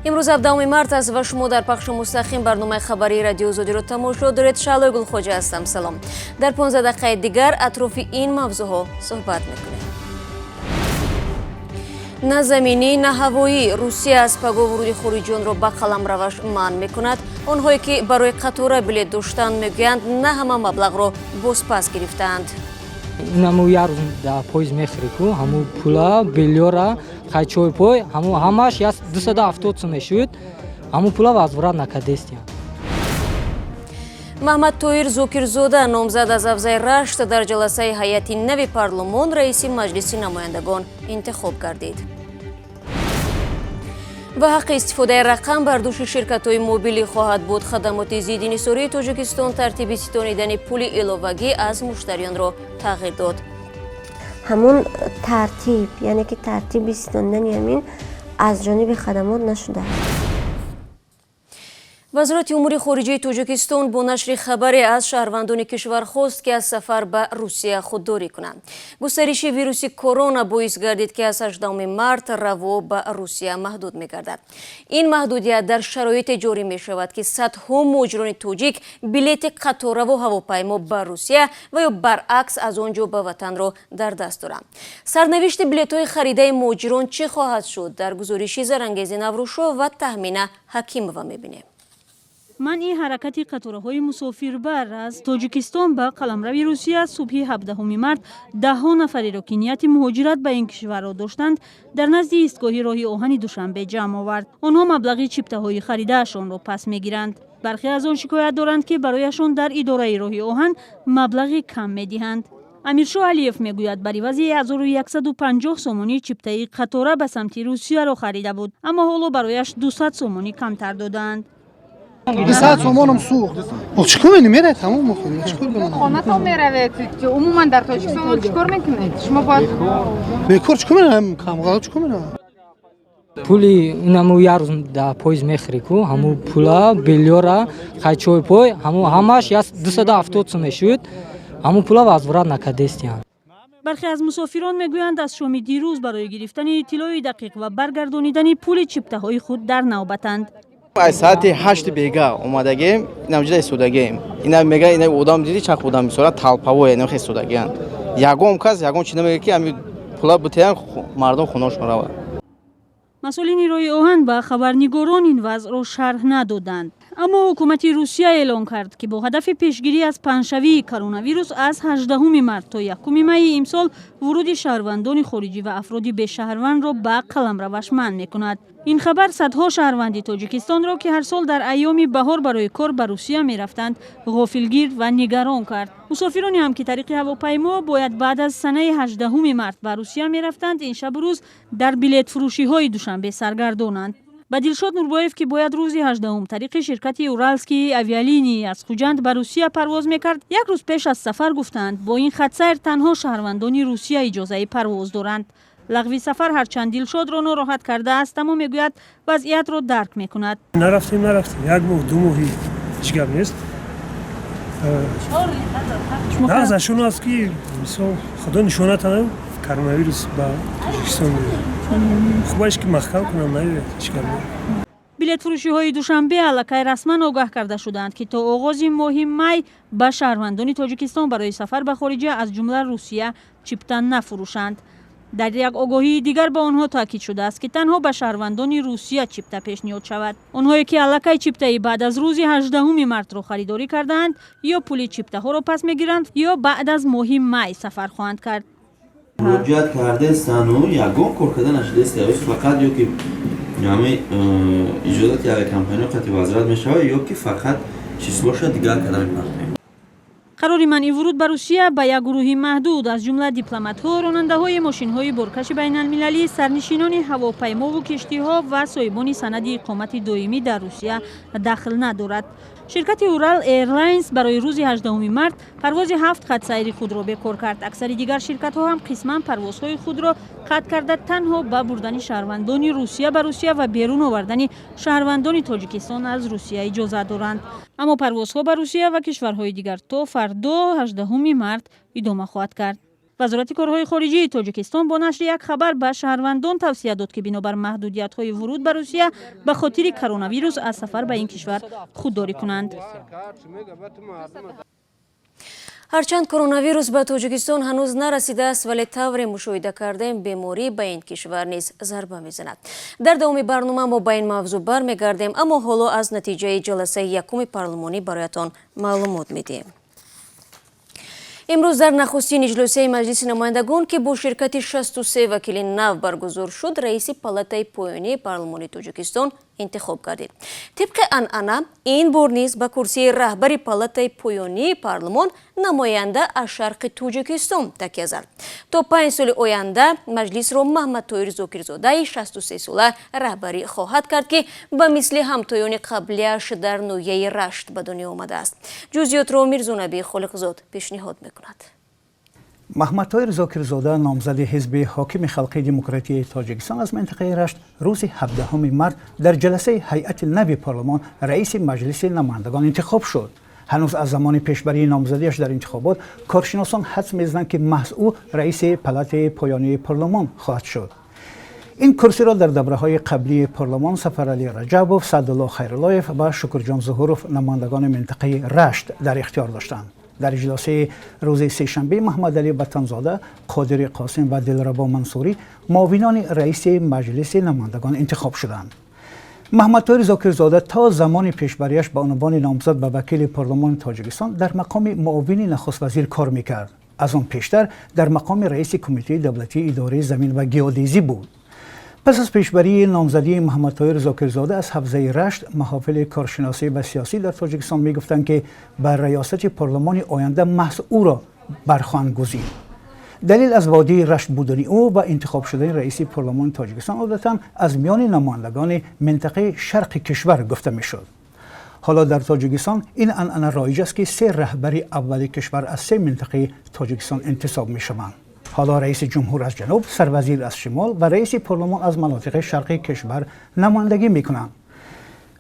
Имрӯз 17 март аст ва шумо дар пахши мустақим барномаи хабарии Радиои Озодиро тамошо доред. Шаълои Гулхоҷа ҳастам. Салом. Дар 15 дақиқаи дигар атрофи ин мавзӯъҳо суҳбат мекунем: на заминӣ, на ҳавоӣ. Русия аз паго вуруди хориҷиёнро ба қаламраваш манъ мекунад. Онҳое ки барои қатора билет доштанд, мегӯянд, на ҳама маблағро бозпас гирифтаанд. Инаму як рӯз дар поезд мехӯрӣ ку, ҳаму пула билёра хай, чойпой, ҳаму ҳамаш 270 сум мешуд. Ҳаму пула возврат накардестиям. Маҳмад Тоир Зокирзода, номзад аз ҳавзаи Рашт, дар ҷаласаи ҳайати нави парлумон раиси Маҷлиси намояндагон интихоб гардид. Ва ҳаққи истифодаи рақам бар дӯши ширкатҳои мобилӣ хоҳад буд. Хадамоти зидди инҳисории Тоҷикистон тартиби ситонидани пули иловагӣ аз муштариёнро тағйир дод. Ҳамун тартиб, яъне ки тартиби ситонидани ҳамин аз ҷониби хадамот нашудааст. Вазорати умури хориҷаи Тоҷикистон бо нашри хабаре аз шаҳрвандони кишвар хост, ки аз сафар ба Русия худдорӣ кунанд. Густариши вируси корона боис гардид, ки аз 18 март раво ба Русия маҳдуд мегардад. Ин маҳдудият дар шароите ҷорӣ мешавад, ки садҳо муҳоҷирони тоҷик билети қатораву ҳавопаймо ба Русия ва ё баръакс аз он ҷо ба ватанро дар даст доранд. Сарнавишти билетҳои харидаи муҳоҷирон чӣ хоҳад шуд, дар гузориши Зарангези Наврӯшо ва Таҳмина Ҳакимова мебинем. Манъи ҳаракати қатораҳои мусофирбар аз Тоҷикистон ба қаламрави Русия субҳи 17 март даҳҳо нафареро, ки нияти муҳоҷират ба ин кишварро доштанд, дар назди истгоҳи роҳи оҳани Душанбе ҷамъ овард. Онҳо маблағи чиптаҳои харидаашонро пас мегиранд. Бархе аз он шикоят доранд, ки барояшон дар идораи роҳи оҳан маблағи кам медиҳанд. Амиршоҳ Алиев мегӯяд, бар ивази 1150 сомонӣ чиптаи қатора ба самти Русияро харида буд, аммо ҳоло барояш 200 сомонӣ камтар додаанд. 200 сомонам сӯхт. Чӣ кор менем? Мерай, тамом мехӯрем, чӣ кор кунам? Хонатон меравед? Умуман дар Тоҷикистон чӣ кор мекунед шумо бояд? Бекор чӣ кор менам? Камғало чӣ кор менам? Пули инаму як рӯз дар поезд мехӯрӣ ку, ҳаму пула билёра хай, чойпой, ҳаму ҳамаш 270 сум мешуд. Ҳаму пула возврат накардестиям. Бархе аз мусофирон мегӯянд, аз шоми дирӯз барои гирифтани иттилои дақиқ ва баргардонидани пули чиптаҳои худ дар навбатанд. Аз соати 8 бега омадагем, инамҷида истодагем. Ина мега, ина одам диди, чанд одам бисёра толповой, ина хел истодагианд. Ягон кас ягон чи намега, ки ами пула бутеян, мардум хонашон равад. Масъулини роҳи оҳан ба хабарнигорон ин вазъро шарҳ надоданд, аммо ҳукумати Русия эълон кард, ки бо ҳадафи пешгирӣ аз паҳншавии коронавирус аз 18 март то 1 майи имсол вуруди шаҳрвандони хориҷӣ ва афроди бешаҳрвандро ба қаламраваш манъ мекунад. Ин хабар садҳо шаҳрванди Тоҷикистонро, ки ҳар сол дар айёми баҳор барои кор ба Русия мерафтанд, ғофилгир ва нигарон кард. Мусофироне ҳам, ки тариқи ҳавопаймо бояд баъд аз санаи 18 март ба Русия мерафтанд, ин шабу рӯз дар билетфурӯшиҳои Душанбе саргардонанд. Ба Дилшод Нурбоев, ки бояд рӯзи 18 тариқи ширкати «Уральские авиалинии» аз Хуҷанд ба Русия парвоз мекард, як рӯз пеш аз сафар гуфтанд, бо ин хатсайр танҳо шаҳрвандони Русия иҷозаи парвоз доранд. Лағви сафар ҳарчанд Дилшодро нороҳат кардааст, аммо мегӯяд, вазъиятро дарк мекунад. Нарафтем, нарафтем, як моҳ, 2 моҳи ҳеҷ гап нест. Нағзашон аст, ки мисол худо нишонатана, коронавирус ба Тоҷикистон меояд. Хубаш ки маҳкам кунам, наёяд, ҳеҷ гап не. Билетфурӯшиҳои Душанбе аллакай расман огаҳ карда шудаанд, ки то оғози моҳи май ба шаҳрвандони Тоҷикистон барои сафар ба хориҷа, аз ҷумла Русия, чипта нафурӯшанд. Дар як огоҳии дигар ба онҳо таъкид шудааст, ки танҳо ба шаҳрвандони Русия чипта пешниҳод шавад. Онҳое ки аллакай чиптаи баъд аз рӯзи 18 мартро харидорӣ кардаанд, ё пули чиптаҳоро пас мегиранд, ё баъд аз моҳи май сафар хоҳанд кард. Муроҷиат кардаестану ягон кор карда нашудааст. Фақат ё ки ҳами иҷозати авиакомпаниё қати возврат мешавад, ё ки фақат числоша дигар карда мепартоем. Қарори манъи вуруд ба Русия ба як гурӯҳи маҳдуд, аз ҷумла дипломатҳо, ронандаҳои мошинҳои боркаши байналмилалӣ, сарнишинони ҳавопаймову киштиҳо ва соҳибони санади иқомати доимӣ дар Русия дахл надорад. Ширкати «Урал Эйрлайнс» барои рӯзи 18 март парвози ҳафт хатсайри худро бекор кард. Аксари дигар ширкатҳо ҳам қисман парвозҳои худро қатъ карда, танҳо ба бурдани шаҳрвандони Русия ба Русия ва берун овардани шаҳрвандони Тоҷикистон аз Русия иҷозат доранд. Аммо парвозҳо ба Русия ва кишварҳои дигар то фардо, 18 март, идома хоҳад кард. Вазорати корҳои хориҷии Тоҷикистон бо нашри як хабар ба шаҳрвандон тавсия дод, ки бинобар маҳдудиятҳои вуруд ба Русия ба хотири коронавирус аз сафар ба ин кишвар худдорӣ кунанд. Ҳарчанд коронавирус ба Тоҷикистон ҳанӯз нарасидааст, вале тавре мушоҳида кардем, беморӣ ба ин кишвар низ зарба мезанад. Дар давоми барнома мо ба ин мавзӯъ бармегардем, аммо ҳоло аз натиҷаи ҷаласаи якуми парлумонӣ бароятон маълумот медиҳем. Имрӯз дар нахустин иҷлосияи Маҷлиси намояндагон, ки бо ширкати 63 вакили нав баргузор шуд, раиси палатаи поёнии парлумони Тоҷикистон интихоб гардид. Тибқи анъана, ин бор низ ба курсии раҳбари палатаи поёнии парлумон намоянда аз шарқи Тоҷикистон такя зад. То 5 соли оянда маҷлисро Маҳмадтоир Зокирзодаи 63-сола раҳбарӣ хоҳад кард, ки ба мисли ҳамтоёни қаблияш дар ноҳияи Рашт ба дунё омадааст. Ҷузъиётро Мирзонаби Холиқзод пешниҳод мекунад. Маҳмадтоир Зокирзода, номзади ҳизби ҳокими Халқи Демократии Тоҷикистон аз минтақаи Рашт, рӯзи 17 март дар ҷаласаи ҳайати нави парлумон раиси Маҷлиси намояндагон интихоб шуд. Ҳанӯз аз замони пешбарии номзадиаш дар интихобот коршиносон ҳадс мезананд, ки маҳз ӯ раиси палатаи поёнии парлумон хоҳад шуд. Ин курсиро дар давраҳои қаблии парлумон Сафаралӣ Раҷабов, Саъдулло Хайруллоев ва Шукрҷон Зуҳуров, намояндагони минтақаи Рашт, дар ихтиёр доштанд. Дар иҷлосаи рӯзи сешанбе Маҳмадалӣ Ватанзода, Қодири Қосим ва Дилрабо Мансурӣ муовинони раиси Маҷлиси намояндагон интихоб шуданд. Маҳмадтоир Зокирзода то замони пешбарияш ба унвони номзад ба вакили парлумони Тоҷикистон дар мақоми муовини нахуствазир кор мекард. Аз он пештар дар мақоми раиси Кумитаи давлатии идораи замин ва геодезӣ буд. Пас аз пешбарии номзадии Маҳмадтоир Зокирзода аз ҳавзаи Рашт, маҳофили коршиносӣ ва сиёсӣ дар Тоҷикистон мегуфтанд, ки ба раёсати парлумони оянда маҳз ӯро бархоҳанд гузид. Далел аз водии Рашт будани ӯ ва интихоб шудани раиси парлумони Тоҷикистон одатан аз миёни намояндагони минтақаи шарқи кишвар гуфта мешуд. Ҳоло дар Тоҷикистон ин анъана роиҷ аст, ки се раҳбари аввали кишвар аз се минтақаи Тоҷикистон интисоб мешаванд. Ҳоло раиси ҷумҳур аз ҷануб, сарвазир аз шимол ва раиси парлумон аз манотиқи шарқи кишвар намояндагӣ мекунанд.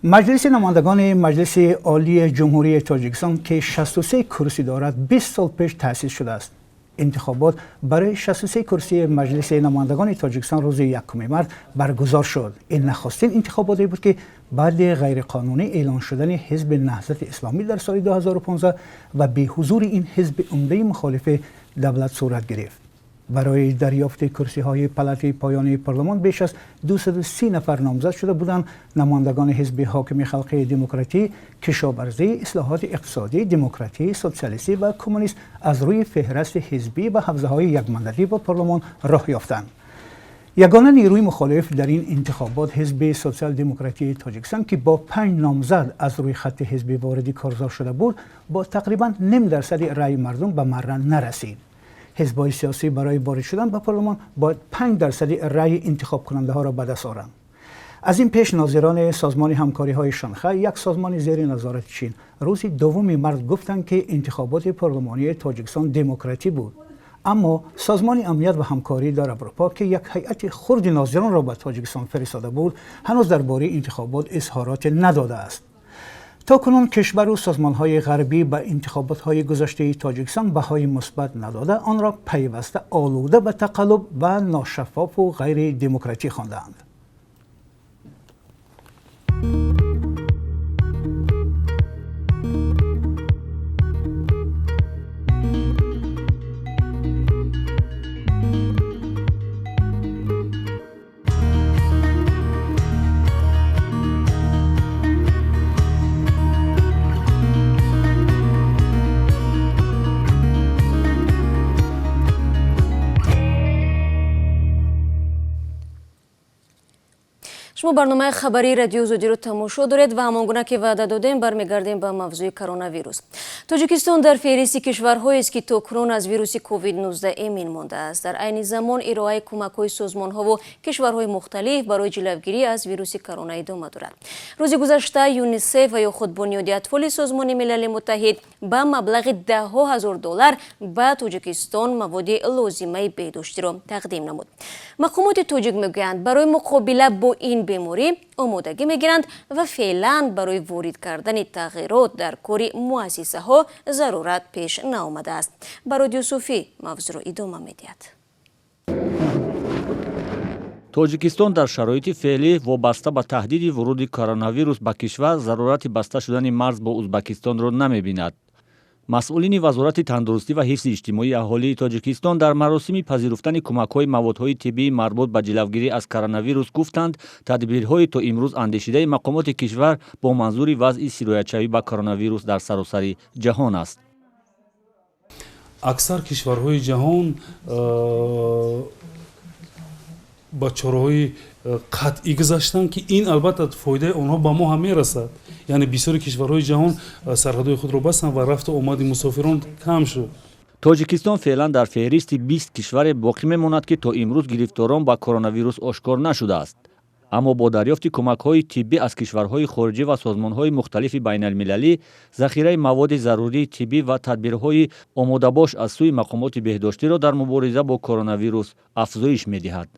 Маҷлиси намояндагони Маҷлиси Олии Ҷумҳурии Тоҷикистон, ки 63 курсӣ дорад, 20 сол пеш таъсис шудааст. Интихобот барои 63 курсии Маҷлиси намояндагони Тоҷикистон рӯзи 1 март баргузор шуд. Ин нахустин интихоботе буд, ки баъди ғайриқонунӣ эълон шудани ҳизби Наҳзати Исломӣ дар соли 2015 ва беҳузури ин ҳизби умдаи мухолифи давлат сурат гирифт. Барои дарёфти курсиҳои палатаи поёнии парлумон беш аз 230 нафар номзад шуда буданд. Намояндагони ҳизби ҳокими Халқи Демократӣ, Кишоварзӣ, Ислоҳоти иқтисодӣ, Демократӣ, Социалистӣ ва Коммунист аз рӯи феҳрасти ҳизбӣ ва ҳавзаҳои якмандатӣ ба парлумон роҳ ёфтанд. Ягона нерӯи мухолиф дар ин интихобот ҳизби Социал-демократии Тоҷикистон, ки бо 5 номзад аз рӯи хатти ҳизбӣ вориди корзор шуда буд, бо тақрибан 0.5% раъи мардум ба марра нарасид. Ҳизбҳои сиёсӣ барои ворид шудан ба парлумон бояд 5% раъи интихобкунандаҳоро ба даст оранд. Аз ин пеш нозирони Созмони ҳамкориҳои Шанхай, як созмони зери назорати Чин, рӯзи 2 март гуфтанд, ки интихоботи парлумонии Тоҷикистон демократӣ буд. Аммо Созмони амният ва ҳамкорӣ дар Аврупо, ки як ҳайати хурди нозиронро ба Тоҷикистон фиристода буд, ҳанӯз дар бораи интихобот изҳороте надодааст. То кунун кишвару созмонҳои ғарбӣ ба интихоботҳои гузаштаи Тоҷикистон баҳои мусбат надода, онро пайваста олуда ба тақаллуб ва ношаффофу ғайридемократӣ хондаанд. Шумо барномаи хабарии Радиои Озодиро тамошо доред ва ҳамон гуна ки ваъда додем, бармегардем ба мавзӯи коронавирус. Тоҷикистон дар феҳристи кишварҳоест, ки то кунун аз вируси COVID-19 эмин мондааст. Дар айни замон ироаи кӯмакҳои созмонҳову кишварҳои мухталиф барои ҷилавгирӣ аз вируси корона идома дорад. Рӯзи гузашта ЮНИСЕФ ва ё худ Бунёди атфоли Созмони Милали Муттаҳид ба маблағи даҳҳо ҳазор доллар ба Тоҷикистон маводи лозимаи беҳдоштиро тақдим намуд. Мақомоти тоҷик мегӯянд, барои муқобила бо ин Беморӣ омодагӣ мегиранд ва феълан барои ворид кардани тағйирот дар кори муассисаҳо зарурат пеш наомадааст. Барод Юсуфӣ мавзӯъро идома медиҳад. Тоҷикистон дар шароити феълӣ вобаста ба таҳдиди вуруди коронавирус ба кишвар зарурати баста шудани марз бо Узбакистонро намебинад. Масъулини Вазорати тандурустӣ ва ҳифзи иҷтимоии аҳолии Тоҷикистон дар маросими пазируфтани кӯмакҳои маводҳои тиббии марбут ба ҷилавгирӣ аз коронавирус гуфтанд, тадбирҳои то имрӯз андешидаи мақомоти кишвар бо манзури вазъи сироятшавӣ ба коронавирус дар саросари ҷаҳон аст. Аксар кишварҳои ҷаҳон ба чораҳои қатъӣ гузаштанд, ки ин албатта фоидаи онҳо ба мо ҳам мерасад. Яъне бисёри кишварҳои ҷаҳон сарҳадҳои худро бастанд ва рафту омади мусофирон кам шуд. Тоҷикистон феълан дар феҳристи 20 кишваре боқӣ мемонад, ки то имрӯз гирифторон ба коронавирус ошкор нашудааст. Аммо бо дарёфти кӯмакҳои тиббӣ аз кишварҳои хориҷӣ ва созмонҳои мухталифи байналмилалӣ, захираи маводи зарурии тиббӣ ва тадбирҳои омодабош аз сӯи мақомоти беҳдоштиро дар мубориза бо коронавирус афзоиш медиҳад.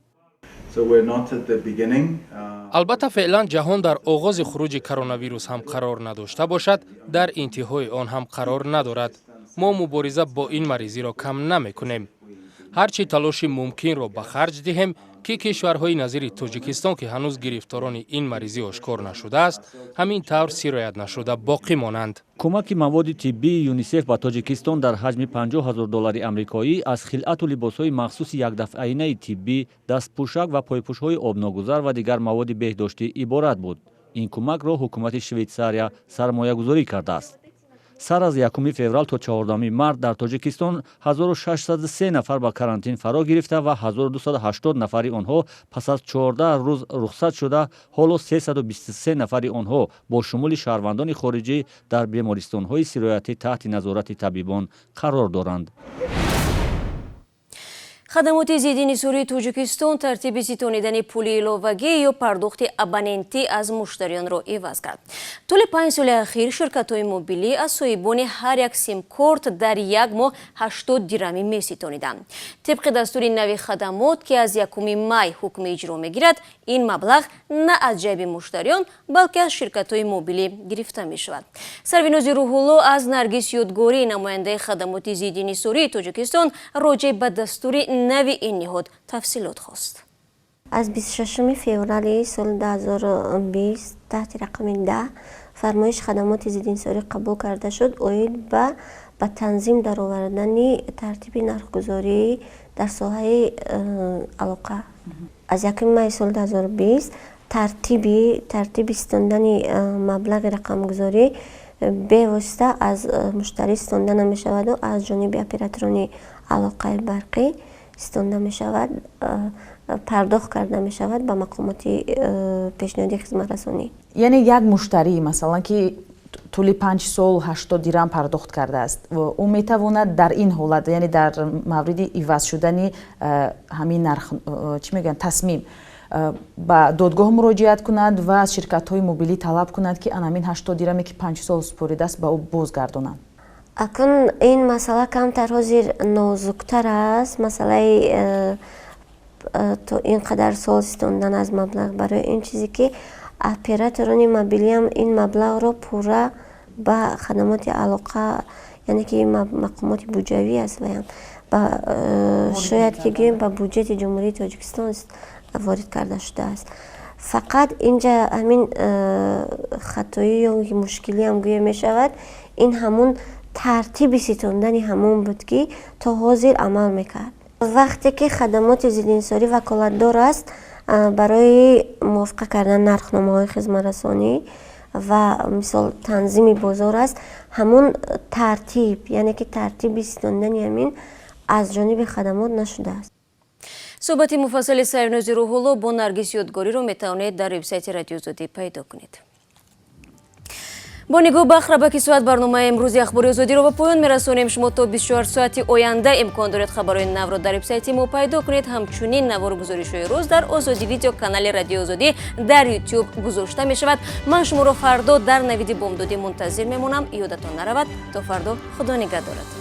Албатта, феълан ҷаҳон дар оғози хуруҷи коронавирус ҳам қарор надошта бошад, дар интиҳои он ҳам қарор надорад. Мо мубориза бо ин маризиро кам намекунем. Ҳар чӣ талоши мумкинро ба харҷ диҳем, ки кишварҳои назири Тоҷикистон, ки ҳанӯз гирифторони ин маризӣ ошкор нашудааст, ҳамин тавр сироят нашуда боқӣ монанд. Кӯмаки маводи тиббии ЮНИСЕФ ба Тоҷикистон дар ҳаҷми 50 ҳазор доллари амрикоӣ аз хилъату либосҳои махсуси якдафъаинаи тиббӣ, дастпӯшак ва пойпӯшҳои обногузар ва дигар маводи беҳдоштӣ иборат буд. Ин кӯмакро ҳукумати Швейтсария сармоягузорӣ кардааст. Сар аз 1 феврал то 14 март дар Тоҷикистон 1603 нафар ба карантин фаро гирифта ва 1280 нафари онҳо пас аз 14 рӯз рухсат шуда, ҳоло 323 нафари онҳо бо шумули шаҳрвандони хориҷӣ дар бемористонҳои сироятӣ таҳти назорати табибон қарор доранд. Хадамоти зидди инҳисории Тоҷикистон тартиби ситонидани пули иловагӣ ё пардохти абонентӣ аз муштариёнро иваз кард. Тӯли 5 соли ахир ширкатҳои мобилӣ аз соҳибони ҳар як симкорт дар як моҳ 80 дирамӣ меситониданд. Тибқи дастури нави хадамот, ки аз 1 май ҳукми иҷро мегирад, ин маблағ на аз ҷайби муштариён, балки аз ширкатҳои мобилӣ гирифта мешавад. Сарвинози Рӯҳулло аз Наргиз Ёдгорӣ, намояндаи хадамоти зидди инҳисории Тоҷикистон, роҷеъ ба дастури нави ин ниҳод тафсилот хост. Аз 26 феврали соли 2020 таҳти рақами 10 фармоиши хадамоти зидди инҳисорӣ қабул карда шуд оид ба танзим даровардани тартиби нархгузорӣ дар соҳаи алоқа. Аз 1 майи соли 2020 тартиби ситондани маблағи рақамгузорӣ бевосита аз муштарӣ ситонда намешаваду аз ҷониби операторони алоқаи барқӣ ситонда мешавад, пардохт карда мешавад ба мақомоти пешниҳоди хизматрасонӣ. Яъне як муштарӣ, масалан, ки тӯли 5 сол 80 дирам пардохт кардааст, ӯ метавонад дар ин ҳолат, яъне дар мавриди иваз шудани ҳамин нарх, чӣ мегӯянд, тасмим, ба додгоҳ муроҷиат кунад ва аз ширкатҳои мобилӣ талаб кунад, ки ана ҳамин 80 дираме, ки 5 сол супоридааст, ба ӯ бозгардонанд? Акун ин масъала камтар ҳозир нозуктар аст. Масъалаи то ин қадар сол ситондан аз маблағ, барои ин чизе ки операторони мобилиам ин маблағро пурра ба хадамоти алоқа, яъне ки мақомоти буҷавӣ аст, ваям шояд ки гӯем, ба буҷети Ҷумҳурии Тоҷикистон ворид карда шудааст. Фақат инҷа ҳамин хатоӣ ё мушкилиам гӯя мешавад, ин ҳамун тартиби ситондани ҳамон буд, ки то ҳозир амал мекард. Вақте ки хадамоти зидди инҳисорӣ ваколатдор аст барои мувофиқа кардан нархномаҳои хизматрасонӣ ва мисол танзими бозор аст, ҳамун тартиб, яъне ки тартиби ситондани ҳамин аз ҷониби хадамот нашудааст. Суҳбати муфассали Сарвинози Рӯҳулло бо Наргиз Ёдгориро метавонед дар вебсайти Радиои Озодӣ пайдо кунед. Бо нигоҳ ба храбаки соат барномаи имрӯзи Ахбори Озодиро ба поён мерасонем. Шумо то 24 соати оянда имкон доред хабарҳои навро дар вебсайти мо пайдо кунед. Ҳамчунин навору гузоришҳои рӯз дар Озодӣ Видео, канали Радиои Озодӣ дар Ютюб гузошта мешавад. Ман шуморо фардо дар навиди бомдодӣ мунтазир мемонам. Ёдатон наравад, то фардо, Худо нигаҳдоратон.